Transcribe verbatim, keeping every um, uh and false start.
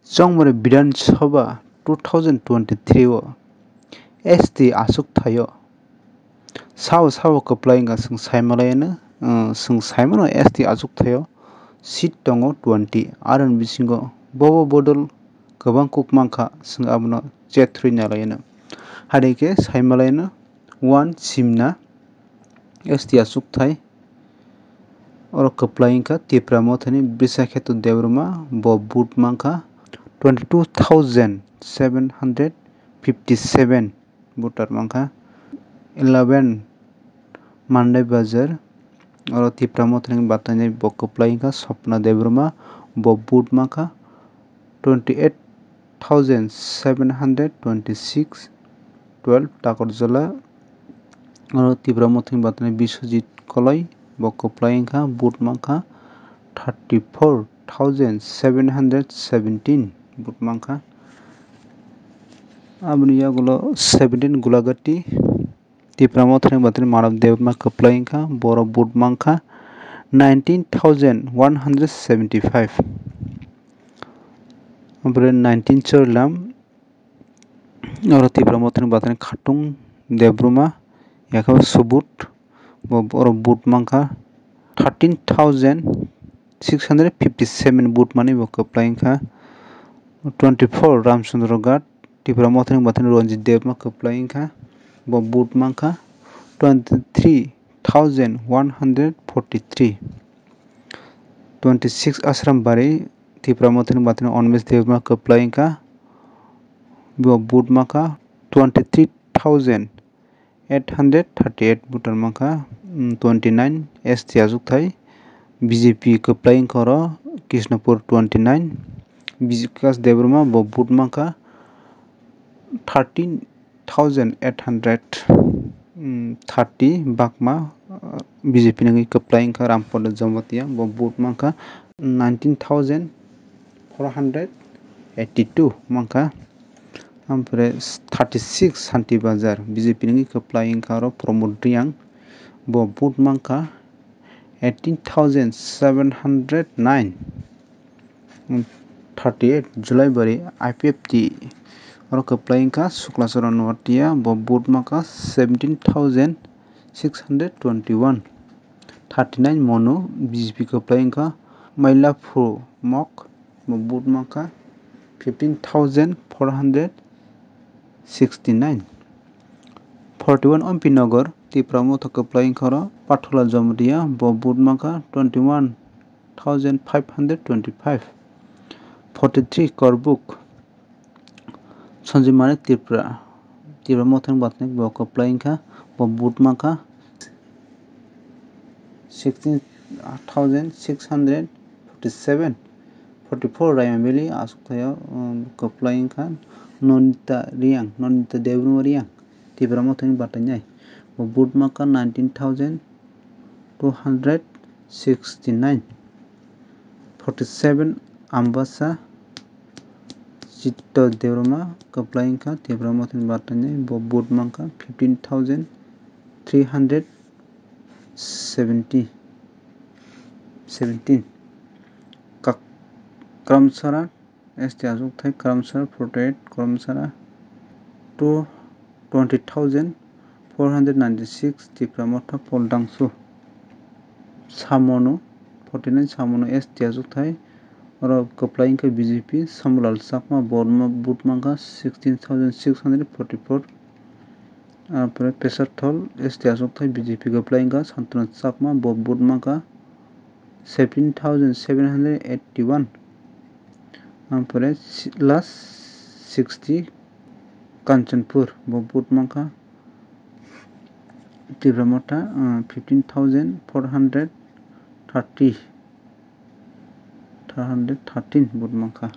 Chongmari Bidhan Sabha two thousand twenty-three o S T achuk thaio. Sao sao kwplai wngkha chwng saimalai no, uh, chwng saimano S T achuk thaio seat tongo twenty. Aroni bisingo bobo bodol kwbang kuk mankha chwng abono chet rwi nalaino. Haikhe saimalai no one simna S T achuk thai. Oro kwplai wngkha Tipra Mothani Brisakheto Debbarma, bo vote mankha twenty two thousand seven hundred fifty seven voter mankha. Eleven Mandai Bazar, oro Tipra Mothani Batani bo kwplai wngkha Swapna Debbarma, bo vote mankha twenty eight thousand seven hundred twenty six. Twelve Takarjala, oro Tipra Mothani Batani Biswajit Koloi, bo kwplai wngkha, vote mankha thirty four thousand seven hundred seventeen vote mankha. Aboni yagulo seventeen Gulagati, Tipra Mothani Batani Manav Debbarma kwplai wngkha, boro vote mankha nineteen thousand one hundred seventy five. Ompore nineteen Chorilam, oro Tipra Mothani Batani Khatung Debbarma, yakha subut, bo, oro vote mankha thirteen thousand six hundred fifty seven vote mani bo kwplai wngkha. Twenty four Ramchandra Ghat, Tipra Mothani Batani Ranjit Debbarma kwplai wngkha, bo vote mankha twenty three thousand one hundred forty three. Twenty six Ashram Bari, Tipra Mothani Batani Onmesh Debbarma kwplai wngkha, bo vote mankha twenty three thousand eight hundred thirty eight voter mankha. Mm, twenty nine S T achukthai, B J P kwplai wngkha oro Krishnapur twenty nine, Bikas Debbarma bo vote mankha thirteen thousand eight hundred thirty bakma, uh, B J P nangwi kwplai wngkha Rampada Jamatia, bo vote mankha nineteen thousand four hundred eighty two mankha. Ampore thirty six Santi Bazar, B J P nangwi kwplai wngkha oro Pramod Reang, bo vote mankha eighteen thousand seven hundred nine. Thirty eight July bari I P F T oro kwplai wngkha Suklasora Noatia, bo vote mankha seventeen thousand six hundred twenty one. Thirty nine Monu, B J P kwplai wngkha Mailaphu Mok, bo vote mankha fifteen thousand four hundred sixty nine. Forty one Ompi Nagar, Tipra Motha kwplai wngkha oro Pathola Jamatia, bo vote mankha twenty one thousand five hundred twenty five. Forty three Korbuk, Sanjay Manik Tripura, Tipra Mothani Batani bo kwplai wngkha, bo vote mankha sixteen thousand six hundred forty seven. Forty four Raima Valley achukthai o, um, kwplai wngkha Nonita Reang, Nonita Debbarma Reang, Tipra Mothani Batani, bo vote mankha nineteen thousand two hundred sixty nine. Forty seven Ambasa, Chitto Debbarma kwplai wngkha Tipra Mothani Batani, bo vote mankha fifteen thousand three hundred seventy, seventeen. Kak-, Kramsara, S T achukthai Kramsara, forty eight Kramsara, two, twenty thousand four hundred ninety six Tipra Motha Pol Dangsu. Samonu, forty nine Samonu S T achukthai, oro kwplai wngkha B J P, Samulal Chakma, bo vote mankha sixteen thousand six hundred forty four. Arpore Pesarthal S T achukthai B J P kwplai wngkha Santanu Chakma, bo vote mankha seventeen thousand seven hundred eighty one. Arpore si-, last sixty Kanchanpur, bo vote mankha Tipra Motha, uh, fifteen thousand four hundred thirty, four hundred thirteen vote mankha.